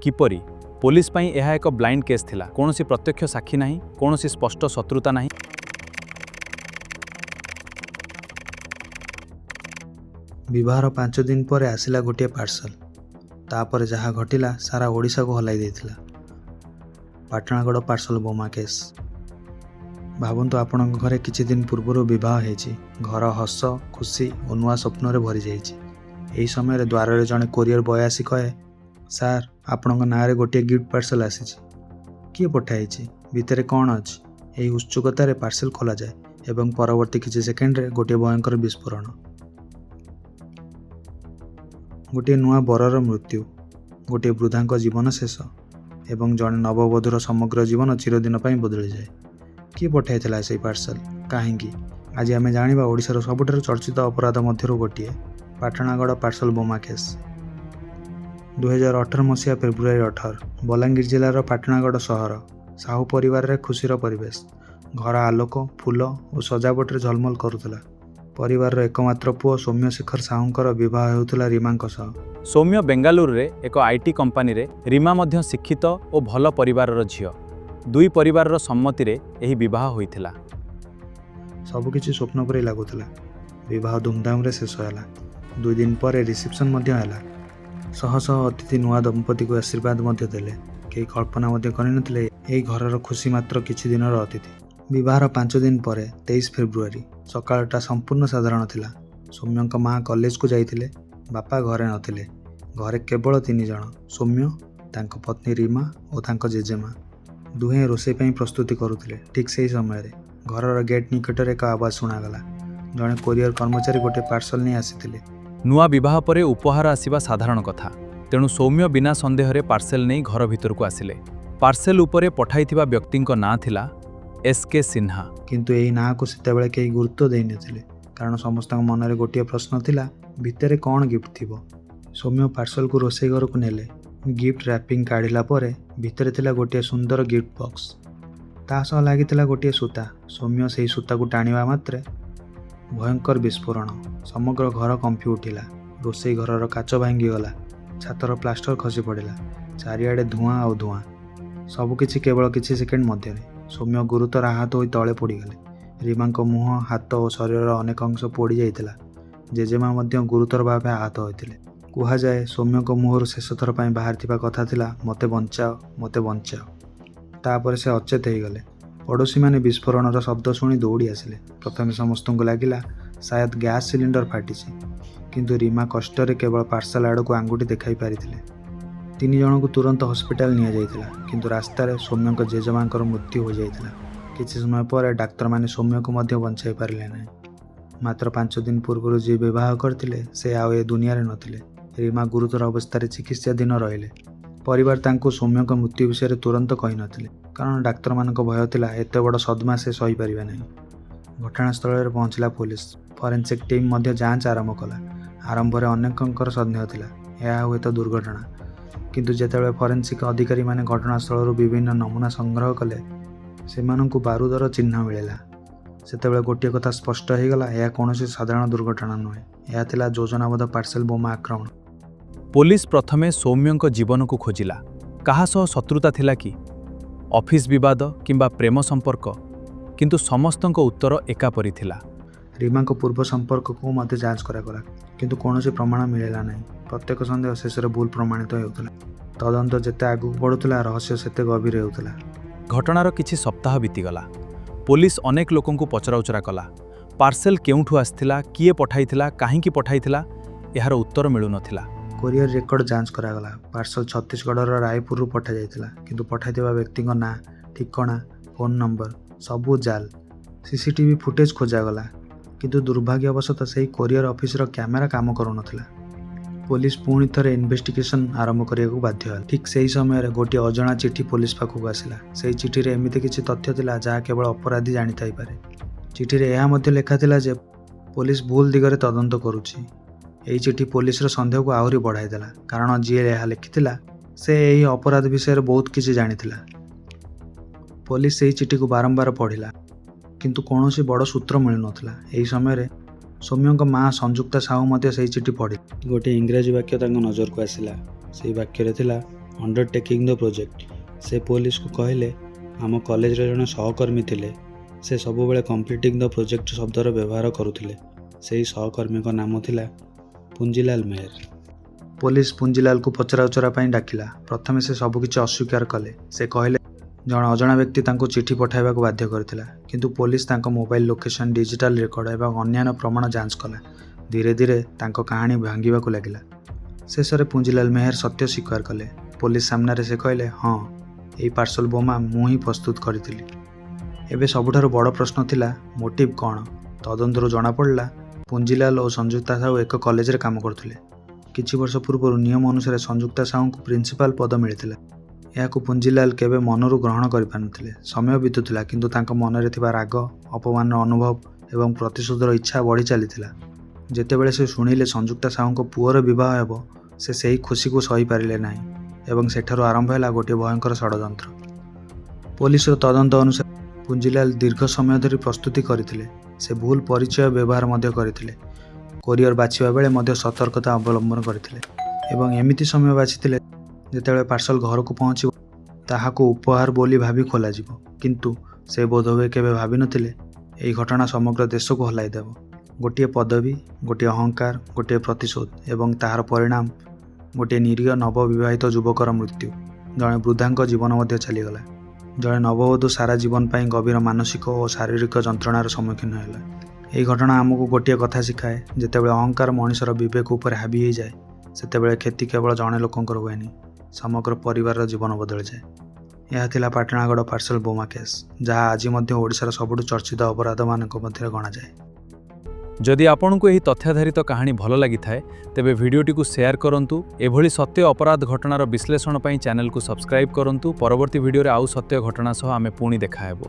କିପରି? ପୋଲିସ ପାଇଁ ଏହା ଏକ ବ୍ଲାଇଣ୍ଡ କେସ୍ ଥିଲା। କୌଣସି ପ୍ରତ୍ୟକ୍ଷ ସାକ୍ଷୀ ନାହିଁ, କୌଣସି ସ୍ପଷ୍ଟ ଶତ୍ରୁତା ନାହିଁ। ବିବାହର 5 ଦିନ ପରେ ଆସିଲା ଗୋଟିଏ ପାର୍ସଲ। ତାପରେ ଯାହା ଘଟିଲା, ସାରା ଓଡ଼ିଶାକୁ ହଲାଇ ଦେଇଥିଲା। ପାଟଣାଗଡ଼ ପାର୍ସଲ ବୋମା କେସ୍। ଭାବନ୍ତୁ, ଆପଣଙ୍କ ଘରେ କିଛି ଦିନ ପୂର୍ବରୁ ବିବାହ ହେଇଛି। ଘର ହସ, ଖୁସି ଓ ନୂଆ ସ୍ୱପ୍ନରେ ଭରିଯାଇଛି। ଏହି ସମୟରେ ଦ୍ୱାରରେ ଜଣେ କୋରିଅର ବୟ ଆସି କହେ, "ସାର୍, ଆପଣଙ୍କ ନାଁରେ ଗୋଟିଏ ଗିଫ୍ଟ ପାର୍ସଲ ଆସିଛି।" କିଏ ପଠାଇଛି? ଭିତରେ କ'ଣ ଅଛି? ଏହି ଉତ୍ସୁକତାରେ ପାର୍ସଲ ଖୋଲାଯାଏ ଏବଂ ପରବର୍ତ୍ତୀ କିଛି ସେକେଣ୍ଡରେ ଗୋଟିଏ ଭୟଙ୍କର ବିସ୍ଫୋରଣ। ଗୋଟିଏ ନୂଆ ବରର ମୃତ୍ୟୁ, ଗୋଟିଏ ବୃଦ୍ଧାଙ୍କ ଜୀବନ ଶେଷ ଏବଂ ଜଣେ ନବବଧୂର ସମଗ୍ର ଜୀବନ ଚିରଦିନ ପାଇଁ ବଦଳିଯାଏ। କିଏ ପଠାଇଥିଲା ସେଇ ପାର୍ସଲ? କାହିଁକି? ଆଜି ଆମେ ଜାଣିବା ଓଡ଼ିଶାର ସବୁଠାରୁ ଚର୍ଚ୍ଚିତ ଅପରାଧ ମଧ୍ୟରୁ ଗୋଟିଏ, ପାଟଣାଗଡ଼ ପାର୍ସଲ ବୋମା କେସ୍। 2018 ମସିହା ଫେବୃଆରୀ 18, ବଲାଙ୍ଗୀର ଜିଲ୍ଲାର ପାଟଣାଗଡ଼ ସହର। ସାହୁ ପରିବାରରେ ଖୁସିର ପରିବେଶ। ଘର ଆଲୋକ, ଫୁଲ ଓ ସଜାବଟରେ ଝଲମଲ କରୁଥିଲା। ପରିବାରର ଏକମାତ୍ର ପୁଅ ସୌମ୍ୟଶେଖର ସାହୁଙ୍କର ବିବାହ ହେଉଥିଲା ରୀମାଙ୍କ ସହ। ସୌମ୍ୟ ବେଙ୍ଗାଲୁରୁରେ ଏକ IT କମ୍ପାନୀରେ। ରୀମା ମଧ୍ୟ ଶିକ୍ଷିତ ଓ ଭଲ ପରିବାରର ଝିଅ। ଦୁଇ ପରିବାରର ସମ୍ମତିରେ ଏହି ବିବାହ ହୋଇଥିଲା। ସବୁକିଛି ସ୍ୱପ୍ନ ପରି ଲାଗୁଥିଲା। ବିବାହ ଧୁମଧାମରେ ଶେଷ ହେଲା। 2 ଦିନ ପରେ ରିସେପସନ୍ ମଧ୍ୟ ହେଲା। ଶହ ଶହ ଅତିଥି ନୂଆ ଦମ୍ପତିକୁ ଆଶୀର୍ବାଦ ମଧ୍ୟ ଦେଲେ। କେହି କଳ୍ପନା ମଧ୍ୟ କରିନଥିଲେ, ଏହି ଘରର ଖୁସି ମାତ୍ର କିଛି ଦିନର ଅତିଥି। ବିବାହର 5 ଦିନ ପରେ 23 ଫେବୃଆରୀ ସକାଳଟା ସମ୍ପୂର୍ଣ୍ଣ ସାଧାରଣ ଥିଲା। ସୌମ୍ୟଙ୍କ ମା କଲେଜକୁ ଯାଇଥିଲେ। ବାପା ଘରେ ନଥିଲେ। ଘରେ କେବଳ ତିନି ଜଣ, ସୌମ୍ୟ, ତାଙ୍କ ପତ୍ନୀ ରୀମା ଓ ତାଙ୍କ ଜେଜେମା। ଦୁହେଁ ରୋଷେଇ ପାଇଁ ପ୍ରସ୍ତୁତି କରୁଥିଲେ। ଠିକ୍ ସେହି ସମୟରେ ଘରର ଗେଟ୍ ନିକଟରେ ଏକ ଆବାଜ ଶୁଣାଗଲା। ଜଣେ କୋରିଅର କର୍ମଚାରୀ ଗୋଟିଏ ପାର୍ସଲ ନେଇ ଆସିଥିଲେ। ନୂଆ ବିବାହ ପରେ ଉପହାର ଆସିବା ସାଧାରଣ କଥା। ତେଣୁ ସୌମ୍ୟ ବିନା ସନ୍ଦେହରେ ପାର୍ସେଲ ନେଇ ଘର ଭିତରକୁ ଆସିଲେ। ପାର୍ସେଲ ଉପରେ ପଠାଇଥିବା ବ୍ୟକ୍ତିଙ୍କ ନାଁ ଥିଲା ଏସ୍ କେ ସିହ୍ନା। କିନ୍ତୁ ଏହି ନାଁକୁ ସେତେବେଳେ କେହି ଗୁରୁତ୍ୱ ଦେଇନଥିଲେ, କାରଣ ସମସ୍ତଙ୍କ ମନରେ ଗୋଟିଏ ପ୍ରଶ୍ନ ଥିଲା, ଭିତରେ କ'ଣ ଗିଫ୍ଟ ଥିବ? ସୌମ୍ୟ ପାର୍ସଲକୁ ରୋଷେଇ ଘରକୁ ନେଲେ। ଗିଫ୍ଟ ରାପିଂ କାଢ଼ିଲା ପରେ ଭିତରେ ଥିଲା ଗୋଟିଏ ସୁନ୍ଦର ଗିଫ୍ଟ ବକ୍ସ। ତା ସହ ଲାଗିଥିଲା ଗୋଟିଏ ସୂତା। ସୌମ୍ୟ ସେହି ସୂତାକୁ ଟାଣିବା ମାତ୍ରେ ଭୟଙ୍କର ବିସ୍ଫୋରଣ। ସମଗ୍ର ଘର କମ୍ପି ଉଠିଲା। ରୋଷେଇ ଘରର କାଚ ଭାଙ୍ଗିଗଲା। ଛାତର ପ୍ଲାଷ୍ଟର ଖସି ପଡ଼ିଲା। ଚାରିଆଡ଼େ ଧୂଆଁ ଆଉ ଧୂଆଁ। ସବୁକିଛି କେବଳ କିଛି ସେକେଣ୍ଡ ମଧ୍ୟରେ। ସୌମ୍ୟ ଗୁରୁତର ଆହତ ହୋଇ ତଳେ ପଡ଼ିଗଲେ। ରୀମାଙ୍କ ମୁହଁ, ହାତ ଓ ଶରୀରର ଅନେକ ଅଂଶ ପୋଡ଼ି ଯାଇଥିଲା। ଜେଜେମା ମଧ୍ୟ ଗୁରୁତର ଭାବେ ଆହତ ହୋଇଥିଲେ। କୁହାଯାଏ, ସୌମ୍ୟଙ୍କ ମୁହଁରୁ ଶେଷଥର ପାଇଁ ବାହାରିଥିବା କଥା ଥିଲା, "ମୋତେ ବଞ୍ଚାଅ, ମୋତେ ବଞ୍ଚାଅ।" ତାପରେ ସେ ଅଚେତ ହୋଇଗଲେ। ପଡ଼ୋଶୀମାନେ ବିସ୍ଫୋରଣର ଶବ୍ଦ ଶୁଣି ଦୌଡ଼ି ଆସିଲେ। ପ୍ରଥମେ ସମସ୍ତଙ୍କୁ ଲାଗିଲା ସାୟଦ ଗ୍ୟାସ୍ ସିଲିଣ୍ଡର ଫାଟିଛି। କିନ୍ତୁ ରୀମା କଷ୍ଟରେ କେବଳ ପାର୍ସଲ ଆଡ଼କୁ ଆଙ୍ଗୁଠି ଦେଖାଇ ପାରିଥିଲେ। ତିନି ଜଣଙ୍କୁ ତୁରନ୍ତ ହସ୍ପିଟାଲ ନିଆଯାଇଥିଲା, କିନ୍ତୁ ରାସ୍ତାରେ ସୌମ୍ୟଙ୍କ ଜେଜେମାଙ୍କର ମୃତ୍ୟୁ ହୋଇଯାଇଥିଲା। କିଛି ସମୟ ପରେ ଡାକ୍ତରମାନେ ସୌମ୍ୟକୁ ମଧ୍ୟ ବଞ୍ଚାଇ ପାରିଲେ ନାହିଁ। ମାତ୍ର 5 ଦିନ ପୂର୍ବରୁ ଯିଏ ବିବାହ କରିଥିଲେ, ସେ ଆଉ ଏ ଦୁନିଆରେ ନଥିଲେ। ରୀମା ଗୁରୁତର ଅବସ୍ଥାରେ ଚିକିତ୍ସାଧୀନ ରହିଲେ। ପରିବାର ତାଙ୍କୁ ସୌମ୍ୟଙ୍କ ମୃତ୍ୟୁ ବିଷୟରେ ତୁରନ୍ତ କହିନଥିଲେ, କାରଣ ଡାକ୍ତରମାନଙ୍କ ଭୟ ଥିଲା, ଏତେ ବଡ଼ ସଦମା ସେ ସହିପାରିବେ ନାହିଁ। ଘଟଣାସ୍ଥଳରେ ପହଞ୍ଚିଲା ପୋଲିସ। ଫରେନ୍ସିକ୍ ଟିମ୍ ମଧ୍ୟ ଯାଞ୍ଚ ଆରମ୍ଭ କଲା। ଆରମ୍ଭରେ ଅନେକଙ୍କର ସନ୍ଦେହ ଥିଲା, ଏହା ହୁଏତ ଦୁର୍ଘଟଣା। କିନ୍ତୁ ଯେତେବେଳେ ଫରେନ୍ସିକ୍ ଅଧିକାରୀମାନେ ଘଟଣାସ୍ଥଳରୁ ବିଭିନ୍ନ ନମୁନା ସଂଗ୍ରହ କଲେ, ସେମାନଙ୍କୁ ବାରୁଦର ଚିହ୍ନ ମିଳିଲା। ସେତେବେଳେ ଗୋଟିଏ କଥା ସ୍ପଷ୍ଟ ହୋଇଗଲା, ଏହା କୌଣସି ସାଧାରଣ ଦୁର୍ଘଟଣା ନୁହେଁ। ଏହା ଥିଲା ଯୋଜନାବଦ୍ଧ ପାର୍ସଲ ବୋମା ଆକ୍ରମଣ। ପୋଲିସ ପ୍ରଥମେ ସୌମ୍ୟଙ୍କ ଜୀବନକୁ ଖୋଜିଲା। କାହା ସହ ଶତ୍ରୁତା ଥିଲା କି? ଅଫିସ ବିବାଦ କିମ୍ବା ପ୍ରେମ ସମ୍ପର୍କ? କିନ୍ତୁ ସମସ୍ତଙ୍କ ଉତ୍ତର ଏକାପରି ଥିଲା। ରୀମାଙ୍କ ପୂର୍ବ ସମ୍ପର୍କକୁ ମଧ୍ୟ ଯାଞ୍ଚ କରାଗଲା, କିନ୍ତୁ କୌଣସି ପ୍ରମାଣ ମିଳିଲା ନାହିଁ। ପ୍ରତ୍ୟେକ ସନ୍ଦେହ ଶେଷରେ ଭୁଲ ପ୍ରମାଣିତ ହେଉଥିଲା। ତଦନ୍ତ ଯେତେ ଆଗକୁ ବଢ଼ୁଥିଲା, ରହସ୍ୟ ସେତେ ଗଭୀର ହେଉଥିଲା। ଘଟଣାର କିଛି ସପ୍ତାହ ବିତିଗଲା। ପୋଲିସ ଅନେକ ଲୋକଙ୍କୁ ପଚରାଉଚରା କଲା। ପାର୍ସେଲ କେଉଁଠୁ ଆସିଥିଲା, କିଏ ପଠାଇଥିଲା, କାହିଁକି ପଠାଇଥିଲା, ଏହାର ଉତ୍ତର ମିଳୁନଥିଲା। କୋରିଅର ରେକର୍ଡ ଯାଞ୍ଚ କରାଗଲା। ପାର୍ସଲ ଛତିଶଗଡ଼ର ରାୟପୁରରୁ ପଠାଯାଇଥିଲା, କିନ୍ତୁ ପଠାଇଥିବା ବ୍ୟକ୍ତିଙ୍କ ନାଁ, ଠିକଣା, ଫୋନ୍ ନମ୍ବର ସବୁ ଜାଲ। ସିସିଟିଭି ଫୁଟେଜ୍ ଖୋଜାଗଲା, କିନ୍ତୁ ଦୁର୍ଭାଗ୍ୟବଶତଃ ସେହି କୋରିଅର ଅଫିସର କ୍ୟାମେରା କାମ କରୁନଥିଲା। ପୋଲିସ ପୁଣି ଥରେ ଇନଭେଷ୍ଟିଗେସନ ଆରମ୍ଭ କରିବାକୁ ବାଧ୍ୟ ହେଲା। ଠିକ୍ ସେହି ସମୟରେ ଗୋଟିଏ ଅଜଣା ଚିଠି ପୋଲିସ ପାଖକୁ ଆସିଲା। ସେହି ଚିଠିରେ ଏମିତି କିଛି ତଥ୍ୟ ଥିଲା, ଯାହା କେବଳ ଅପରାଧୀ ଜାଣିଥାଇପାରେ। ଚିଠିରେ ଏହା ମଧ୍ୟ ଲେଖାଥିଲା ଯେ ପୋଲିସ ଭୁଲ ଦିଗରେ ତଦନ୍ତ କରୁଛି। ଏହି ଚିଠି ପୋଲିସର ସନ୍ଦେହକୁ ଆହୁରି ବଢ଼ାଇଦେଲା, କାରଣ ଯିଏ ଏହା ଲେଖିଥିଲା, ସେ ଏହି ଅପରାଧ ବିଷୟରେ ବହୁତ କିଛି ଜାଣିଥିଲା। ପୋଲିସ ସେହି ଚିଠିକୁ ବାରମ୍ବାର ପଢ଼ିଲା, କିନ୍ତୁ କୌଣସି ବଡ଼ ସୂତ୍ର ମିଳୁନଥିଲା। ଏହି ସମୟରେ ସୌମ୍ୟଙ୍କ ମା ସଂଯୁକ୍ତା ସାହୁ ମଧ୍ୟ ସେହି ଚିଠି ପଢ଼ିଲେ। ଗୋଟିଏ ଇଂରାଜୀ ବାକ୍ୟ ତାଙ୍କ ନଜରକୁ ଆସିଲା। ସେହି ବାକ୍ୟରେ ଥିଲା, Undertaking the project. ସେ ପୋଲିସକୁ କହିଲେ, ଆମ କଲେଜରେ ଜଣେ ସହକର୍ମୀ ଥିଲେ। ସେ ସବୁବେଳେ କମ୍ପ୍ଲିଟିଂ ଦ ପ୍ରୋଜେକ୍ଟ ଶବ୍ଦର ବ୍ୟବହାର କରୁଥିଲେ। ସେହି ସହକର୍ମୀଙ୍କ ନାମ ଥିଲା ପୁଞ୍ଜିଲାଲ ମେହେର। ପୋଲିସ ପୁଞ୍ଜିଲାଲକୁ ପଚରାଉଚରା ପାଇଁ ଡାକିଲା। ପ୍ରଥମେ ସେ ସବୁକିଛି ଅସ୍ୱୀକାର କଲେ। ସେ କହିଲେ, ଜଣେ ଅଜଣା ବ୍ୟକ୍ତି ତାଙ୍କୁ ଚିଠି ପଠାଇବାକୁ ବାଧ୍ୟ କରିଥିଲା। କିନ୍ତୁ ପୋଲିସ ତାଙ୍କ ମୋବାଇଲ ଲୋକେସନ, ଡିଜିଟାଲ ରେକର୍ଡ ଏବଂ ଅନ୍ୟାନ୍ୟ ପ୍ରମାଣ ଯାଞ୍ଚ କଲା। ଧୀରେ ଧୀରେ ତାଙ୍କ କାହାଣୀ ଭାଙ୍ଗିବାକୁ ଲାଗିଲା। ଶେଷରେ ପୁଞ୍ଜିଲାଲ ମେହେର ସତ୍ୟ ସ୍ୱୀକାର କଲେ। ପୋଲିସ ସାମ୍ନାରେ ସେ କହିଲେ, ହଁ, ଏହି ପାର୍ସଲ ବୋମା ମୁଁ ହିଁ ପ୍ରସ୍ତୁତ କରିଥିଲି। ଏବେ ସବୁଠାରୁ ବଡ଼ ପ୍ରଶ୍ନ ଥିଲା, ମୋଟିଭ୍ କ'ଣ? ତଦନ୍ତରୁ ଜଣାପଡ଼ିଲା, ପୁଞ୍ଜିଲାଲ ଓ ସଂଯୁକ୍ତା ସାହୁ ଏକ କଲେଜରେ କାମ କରୁଥିଲେ। କିଛି ବର୍ଷ ପୂର୍ବରୁ ନିୟମ ଅନୁସାରେ ସଂଯୁକ୍ତା ସାହୁଙ୍କୁ ପ୍ରିନ୍ସିପାଲ ପଦ ମିଳିଥିଲା। ଏହାକୁ ପୁଞ୍ଜିଲାଲ କେବେ ମନରୁ ଗ୍ରହଣ କରିପାରିନଥିଲେ। ସମୟ ବିତୁଥିଲା, କିନ୍ତୁ ତାଙ୍କ ମନରେ ଥିବା ରାଗ, ଅପମାନର ଅନୁଭବ ଏବଂ ପ୍ରତିଶୋଧର ଇଚ୍ଛା ବଢ଼ି ଚାଲିଥିଲା। ଯେତେବେଳେ ସେ ଶୁଣିଲେ ସଂଯୁକ୍ତା ସାହୁଙ୍କ ପୁଅର ବିବାହ ହେବ, ସେ ସେହି ଖୁସିକୁ ସହିପାରିଲେ ନାହିଁ ଏବଂ ସେଠାରୁ ଆରମ୍ଭ ହେଲା ଗୋଟିଏ ଭୟଙ୍କର ଷଡ଼ଯନ୍ତ୍ର। ପୋଲିସର ତଦନ୍ତ ଅନୁସାରେ ପୁଞ୍ଜିଲାଲ ଦୀର୍ଘ ସମୟ ଧରି ପ୍ରସ୍ତୁତି କରିଥିଲେ। ସେ ଭୁଲ ପରିଚୟ ବ୍ୟବହାର ମଧ୍ୟ କରିଥିଲେ। କୋରିଅର ବାଛିବା ବେଳେ ମଧ୍ୟ ସତର୍କତା ଅବଲମ୍ବନ କରିଥିଲେ ଏବଂ ଏମିତି ସମୟ ବାଛିଥିଲେ, ଯେତେବେଳେ ପାର୍ସଲ ଘରକୁ ପହଞ୍ଚିବ, ତାହାକୁ ଉପହାର ବୋଲି ଭାବି ଖୋଲାଯିବ। କିନ୍ତୁ ସେ ବୋଧହୁଏ କେବେ ଭାବିନଥିଲେ, ଏହି ଘଟଣା ସମଗ୍ର ଦେଶକୁ ହଲାଇଦେବ। ଗୋଟିଏ ପଦବୀ, ଗୋଟିଏ ଅହଙ୍କାର, ଗୋଟିଏ ପ୍ରତିଶୋଧ ଏବଂ ତାହାର ପରିଣାମ ଗୋଟିଏ ନିରୀହ ନବବିବାହିତ ଯୁବକର ମୃତ୍ୟୁ। ଜଣେ ବୃଦ୍ଧାଙ୍କ ଜୀବନ ମଧ୍ୟ ଚାଲିଗଲା। ଜଣେ ନବବଧୂ ସାରା ଜୀବନ ପାଇଁ ଗଭୀର ମାନସିକ ଓ ଶାରୀରିକ ଯନ୍ତ୍ରଣାର ସମ୍ମୁଖୀନ ହେଲା। ଏହି ଘଟଣା ଆମକୁ ଗୋଟିଏ କଥା ଶିଖାଏ: ଯେତେବେଳେ ଅହଙ୍କାର ମଣିଷର ବିବେକ ଉପରେ ହାବି ହୋଇଯାଏ, ସେତେବେଳେ କ୍ଷତି କେବଳ ଜଣେ ଲୋକଙ୍କର ହୁଏନି, ସମଗ୍ର ପରିବାରର ଜୀବନ ବଦଳିଯାଏ। ଏହା ଥିଲା ପାଟଣାଗଡ଼ ପାର୍ସଲ ବୋମା କେସ୍, ଯାହା ଆଜି ମଧ୍ୟ ଓଡ଼ିଶାର ସବୁଠୁ ଚର୍ଚ୍ଚିତ ଅପରାଧମାନଙ୍କ ମଧ୍ୟରେ ଗଣାଯାଏ। ଯଦି ଆପଣଙ୍କୁ ଏହି ତଥ୍ୟାଧାରିତ କାହାଣୀ ଭଲ ଲାଗିଥାଏ, ତେବେ ଭିଡ଼ିଓଟିକୁ ସେୟାର କରନ୍ତୁ। ଏଭଳି ସତ୍ୟ ଅପରାଧ ଘଟଣାର ବିଶ୍ଳେଷଣ ପାଇଁ ଚ୍ୟାନେଲକୁ ସବସ୍କ୍ରାଇବ୍ କରନ୍ତୁ। ପରବର୍ତ୍ତୀ ଭିଡ଼ିଓରେ ଆଉ ସତ୍ୟ ଘଟଣା ସହ ଆମେ ପୁଣି ଦେଖାହେବୁ।